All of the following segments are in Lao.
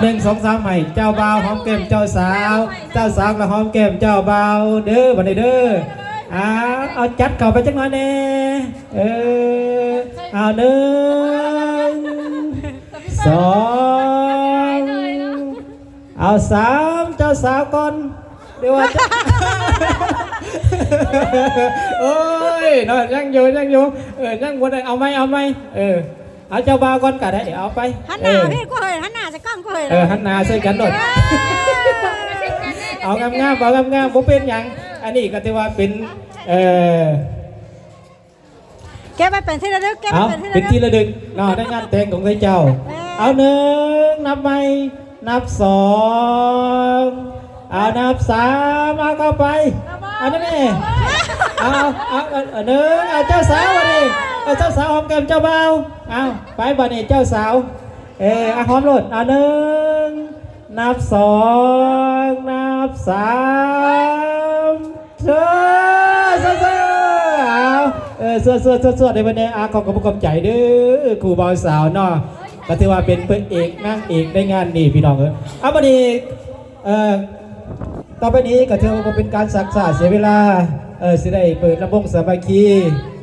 ໜຶ່ງ ສອງ ສາມ ໃຫ້ເຈົ້າບ່າວຫອມແກ້ມເຈົ້າສາວ ເຈົ້າສາວກໍຫອມແກ້ມເຈົ້າບ່າວເດີ້ ບັດນີ້ເດີ້. ອ່າ ເອົາຈັດເຂົ້າໄປຈັກໜ່ອຍແດ່. ເອີ ເອົາ ໜຶ່ງ ສອງ ເອົາ ສາມ ເຈົ້າສາວກ່ອນ ຫຼືວ່າ ໂອ້ຍເນາະ ຍັງຢູ່ ຍັງຢູ່ ເອີ ຍັງບໍ່ໄດ້ ເອົາໃໝ່ ເອົາໃໝ່ ເອີ ເອົາເຈົ້າບ່າວກ່ອນກໍໄດ້ ເອົາໄປ ຫັນໜ້າ ເອີ ເພິ່ນກໍເຮີ້ຍ ຫັນໜ້າໃສ່ກ້ອງກໍເຮີ້ຍ ເອີ ຫັນໜ້າໃສ່ກັນໂລດ ເອີ ເອົາງາມໆ ເອົາງາມໆ ບໍ່ເປັນຫຍັງ ອັນນີ້ກໍຖືວ່າເປັນ ເອີ ເກັບໄວ້ເປັນທີ່ລະລຶກ ເກັບໄວ້ເປັນທີ່ລະລຶກ ເປັນທີ່ລະລຶກເນາະ ໃນງານແຕ່ງຂອງເຂົາເຈົ້າ. ເອີ ເອົາ ໜຶ່ງ ນັບໃໝ່ ນັບ ສອງ ເອົາ ນັບ ສາມ ເອົາ ເຂົ້າໄປ ເອົາ ນັ້ນແຫຼະ ເອົາ ເອົາ ເອົາ ເອົາ ໜຶ່ງ ເອົາ ເຈົ້າສາວບັດນີ້ ເອົາ ເຈົ້າສາວຫອມແກ້ມເຈົ້າບ່າວ ເອົາ ໄປບັດນີ້ເຈົ້າສາວ ເອີ ເອົາ ຫອມໂລດ ເອົາ ໜຶ່ງ ນັບ ສອງ ນັບ ສາມ ເຊີ ເຊີ ເຊີ ເອົາ ເອີ ສວດ ສວດ ສວດ ສວດໃຫ້ເພິ່ນແດ່ ອ່າ ຂໍຂອບ ຂອບໃຈເດີ້ ຄູ່ບ່າວສາວເນາະ ກໍຖືວ່າເປັນພະເອກນາງເອກໃນງານນີ້ພີ່ນ້ອງເອີຍ. ເອົາ ບັດນີ້ ເອີ ຕໍ່ໄປນີ້ກໍຖືວ່າບໍ່ເປັນການຊັກຊ້າເສຍເວລາ ເອີ ຊິໄດ້ເປີດລຳວົງສາມັກຄີ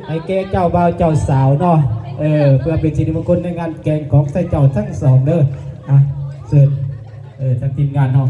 ໃຫ້ແກ່ເຈົ້າບ່າວເຈົ້າສາວເນາະ ເອີ ເພື່ອເປັນສິລິມງຄົນໃນງານແຕ່ງຂອງເຈົ້າທັງສອງເດີ້. ອ່ະ ເຊີນ ເອີ ທາງທີມງານເຮົາ